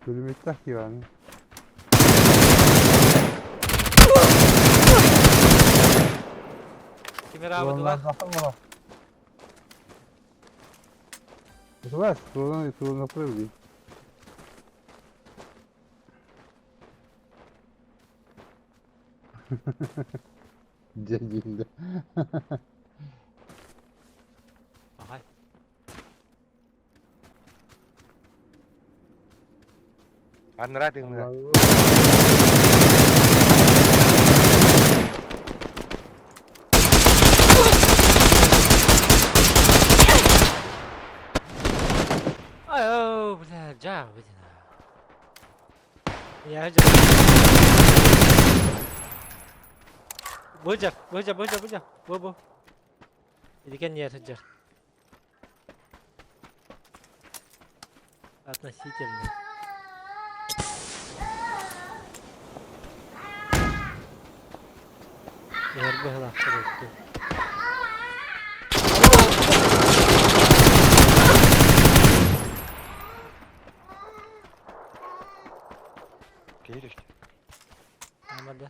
Пулеметтаах Иваны. Кимираабытылар. Сылаас, туолан туолан билии. Дьэ дииллэ. Аҕай. Аннараа тыҥныга. Ай, бля, жаа, блин. Я Быдьар, быдьар, быдьар, быдьар. Бу, бу. Иликен не сылдьар. Относительно. Эһэр быһылаахтар өттү. Киһи түстэ. Амада.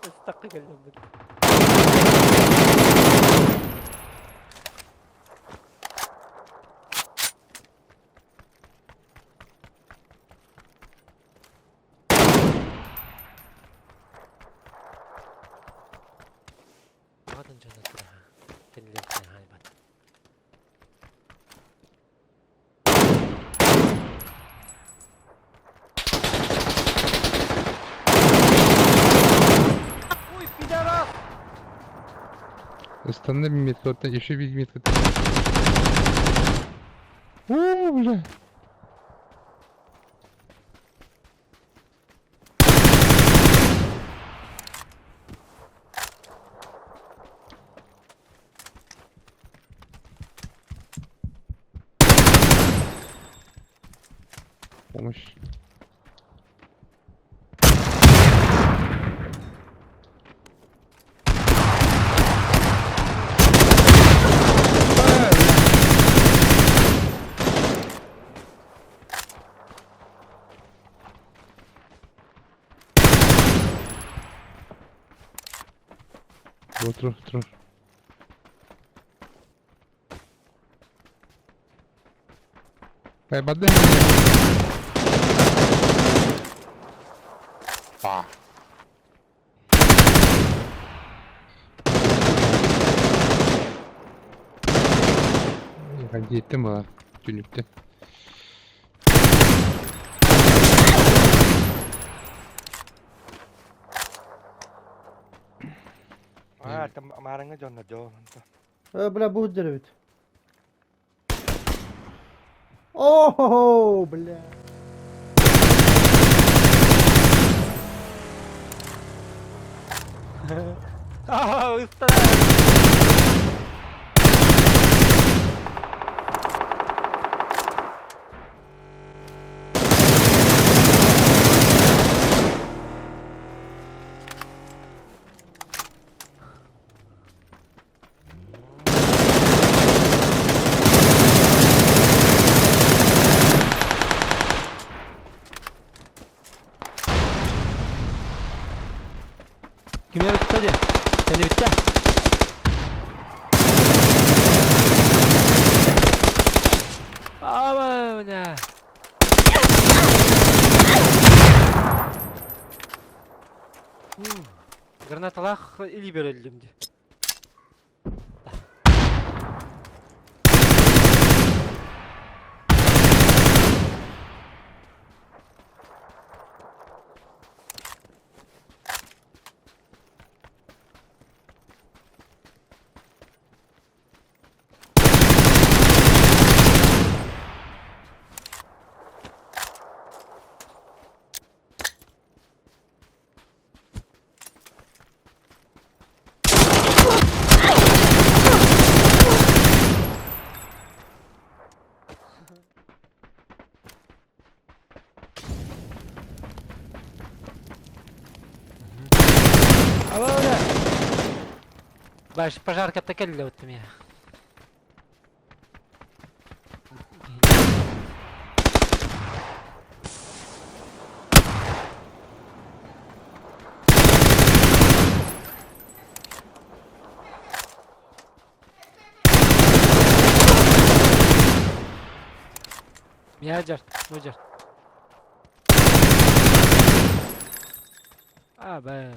Ыстакка кэллим. Атын дьоно тураха. Кинилэртэн хаалбат. Ой, пидорас! Останови метод, еще метод. О, бля. Помощь. Otur otur. Бай, бады. Па. Диэттим буолар түнүктэ. Аа, там маарыҥҥа дьонно дьоо. Э, бля, будет деревит. О, бля. Аа, ыстана. Кимнер ытта дии? Кэннибиттэ. Аба, бля. Гранаталаах илии бөрөллүм дии. Абы Баш пожарката кэллэ вот меня. Миэхэ бу дьар. А, бля.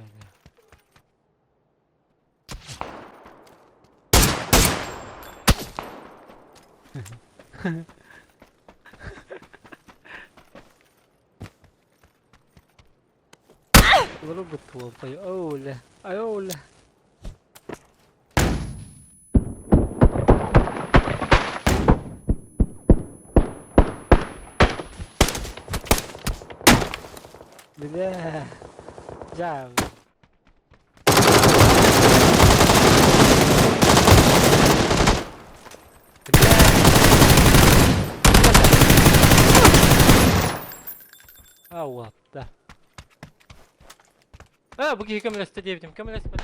ضربت والله أولى أولى Бля, дьаабы. А, уолта. А, бу киһи көмөлөстө диэбитим, көмөлөспөт.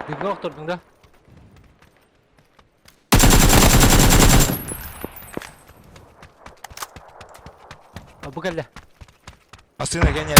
Дыгга охтордуҥ да? Бу кэллэ. Массыына кэннэ.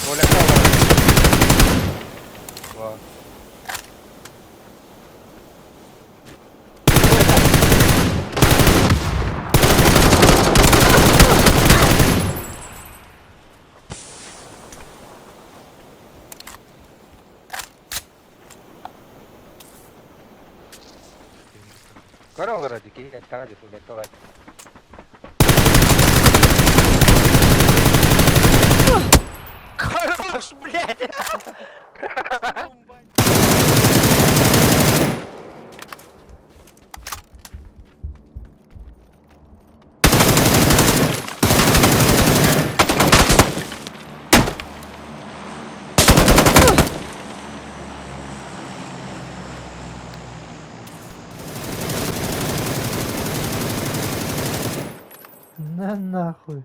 Оля Во. Көрө олорор дии, киһи эттэҕэ дии, сылдьар тоҕо Хорош, блядь! На нахуй.